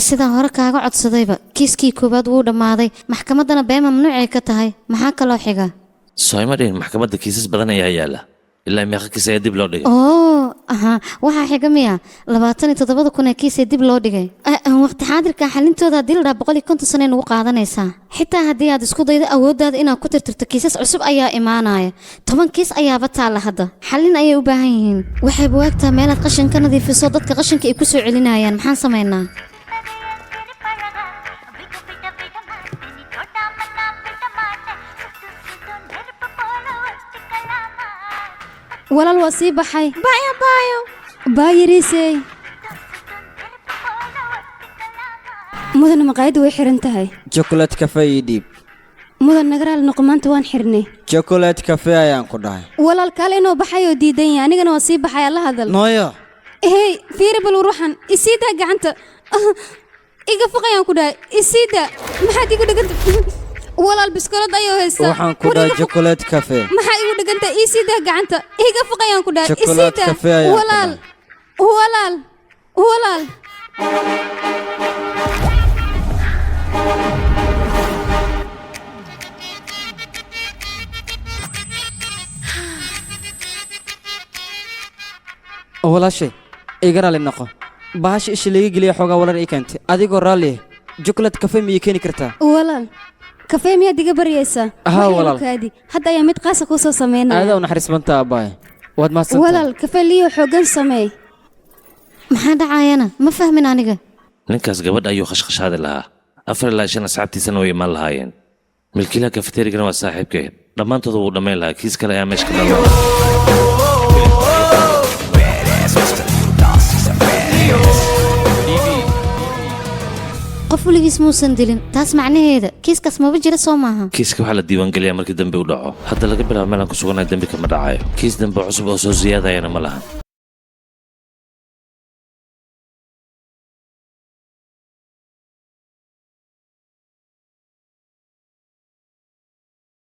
Sidaan hore kaaga codsadayba, kiiskii koowaad wuu dhammaaday, maxkamaddana been mamnuucay ka tahay. Maxaa kaloo xiga? Soo ima dhihin maxkamadda kiisas badan ayaa yaala. Ilaa meeqa kiis ayaa dib loo dhigay? Oo aha, waxaa xiga miya 27,000 ee kiisee dib loo dhigay? Waqti xaadirka xalintooda haddii la dhaha 150 sano ay nagu qaadanaysaa. Xitaa haddii aad isku daydo awooddaada inaad ku tirtirto, kiisas cusub ayaa imaanaya. 10 kiis ayaaba taalla hadda, xallin ayay u baahan yihiin. Waxay buwaagtaa meelaad qashin ka nadiifiso, dadka qashinka ay ku soo celinayaan. Maxaan samaynaa? Walaal, waa sii baxay. Bye bye. Baayiriisey. Mudan, maqaayadda way xiran tahay. Chocolate cafe ii dhiib. Mudan, naga raali noqo, maanta waan xirnay. Chocolate cafe ayaan ku dhahay. Walaal, kaale inoo baxay oo diidan yahay, anigana waa sii baxay, alla hadal. Nooyo. Hey, fiiri bal ruuxan, isii daa gacanta. Iga foq ayaan ku dhahay, isii daa. Maxaad igu dheganta? Walaal, biskoolad ayuu haystaa. Waxaan ku War, dhahay iga foq. chocolate cafe. Maxaa igu dheganta? Isii daa gacanta. Iga foq ayaan ku dhahay, isii Chocolate daa. cafe ayaan ku Walaal, walaal, walaal. Walaashay, iga raalli noqo, bahasha isha laga geliya xoogaa warar ii keentay. Adigoo raalli ah, chocolate cafe miyay keeni kartaa? Walaal, kafee miyaad iga baryaysaa? Haa, Wax yar walaal. kaadi, hadda ayaa mid qaasa kuu soo sameynaya. Aadaa u naxariis bantaa, abaay, waad mahadsantahay. Walaal, kafee liyo xooggan sameey. Maxaa dhacayana? Ma fahmin aniga. Ninkaas gabadha ayuu khashkhashaadi lahaa, afar ilaa shan asxaabtiisana way imaan lahaayeen. Milkiilaha kafeterigana waa saaxiibkee. Dhammaantooda wuu dhammayn lahaa. Kiis kale ayaa meesha ka dhalan. Qof weligiis muusan dilin, taas macnaheeda kiiskaas maba jira, soo maaha? Kiiska waxaa la diiwaangeliyaa markii dambi u dhaco. Hadda laga bilaabo meelaan ku suganahay dembi kama dhacayo. Kiis dambe cusub oo soo siyaadayana ma lahan.